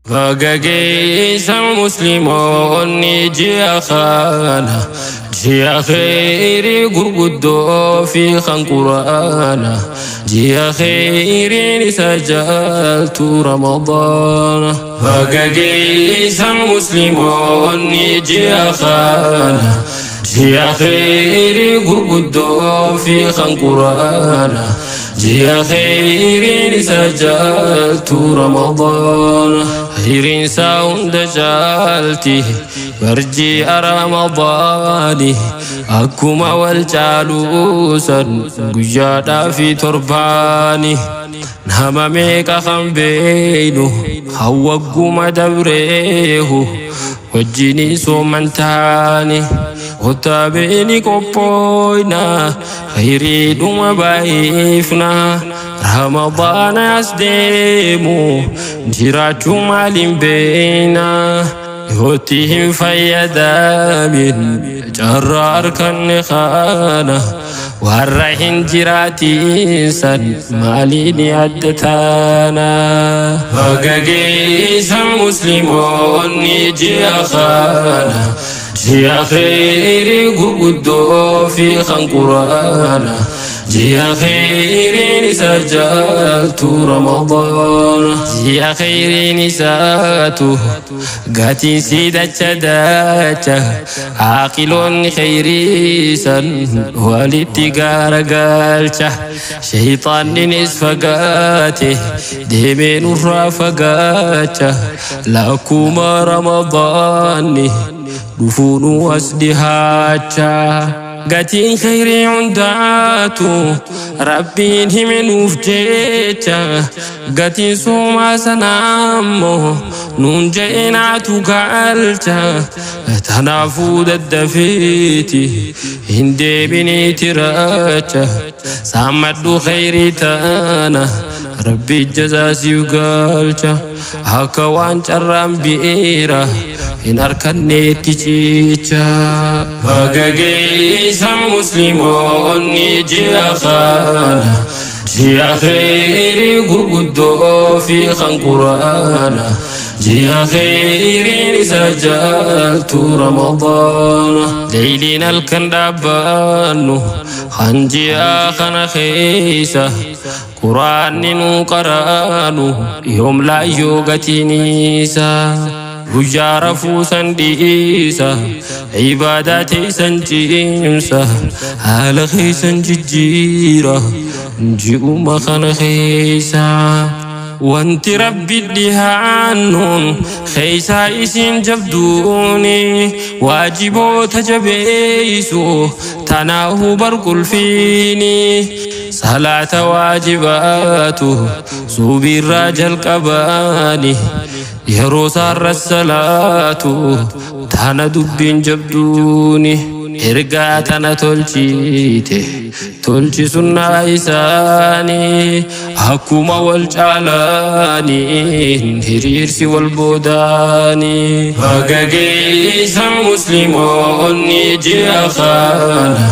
Baga geessan musliimoonni ji'a kana, ji'a kheyrii gurguddoo fi kan quraana, ji'a kheyriin isa jaaltu ramadaana. Baga geessan musliimoonni ji'a kana, ji'a kheyrii gurguddoo fi kan quraana, ji'a kheyriin isa jaaltu ramadaana. Kheyriin isaa hunda caalti barji'a ramadaani, akkuma wal caaluusan guyyaadhaa fi torbaani. Nama meeqa kan beeynu hawwagguma dabreehu wajjini sooman taani? Kottaa beeni qophooyna, kheyriidhuma baay'ifna. Ramadaana as deemu jiraachuu maaliin beeyna? Yootti hin fayyadamin carraa harkanne kana, warra hin jiraatin san maaliin adda taana? Baga geessan musliimoonni ji'a kana, ji'a kheyrii gurguddoo fi kan quraana, ji'a kheyriin isa jaaltu ramadaana. Ji'a kheyriin isaatu gatiin si dacha dacha, aaqiloonni kheyriisan walitti gaaragalcha, shayxaanninis fagaate deemee nurraa fagaacha. Lakkuma ramadaanni dhufuunu as dhihaacha, gatiin kheyrii hundaatu rabbiin hime nuuf jecha. Gatiin soomaa sanaa ammoo nuun je'enaatu galcha. Tanaafuu daddafeeti hin deebiniiti racha, saammadhu kheyrii tana, rabbi jazaa siif galcha. Akka waan carraan bi'eera hin harkanneetti cicha. Baga geessan musliimoonni ji'a kana, ji'a kheyrii gurguddoo fi kan quraana, ji'a kheyriin isa jaaltu ramadaana. Leeyliin halkan dhaabbannu kan ji'a kana keessa quraanni nu qaraanu yoom laayyoo gatiin isa. Guyyaa rafuu san dhiisa, ibaadaa teessan cimsa, haala keessan jijjiira ji'uma kana keessa. Wanti rabbi dhihaannuun keeysaa isin jabduuni waajiboota jabeeysu tanaahu barqulfiini. Salaata waajibaatu suubiirraa jalqabaani, yeroo saarra salaatu tana dubbiin jabduuni. Ergaa tana tolchite tolchi sunnaa isaanii, akkuma wal caalaaniin hiriirsi wal boodaanii. Baga geessan musliimoonni ji'a kana,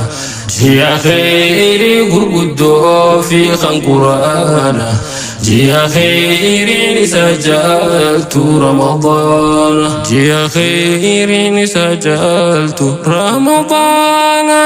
ji'a kheyrii gurguddoo fi kan quraana, ji'a kheyriin isa jaaltu ramadaana. Ji'a kheyriin isa jaaltu ramadaana.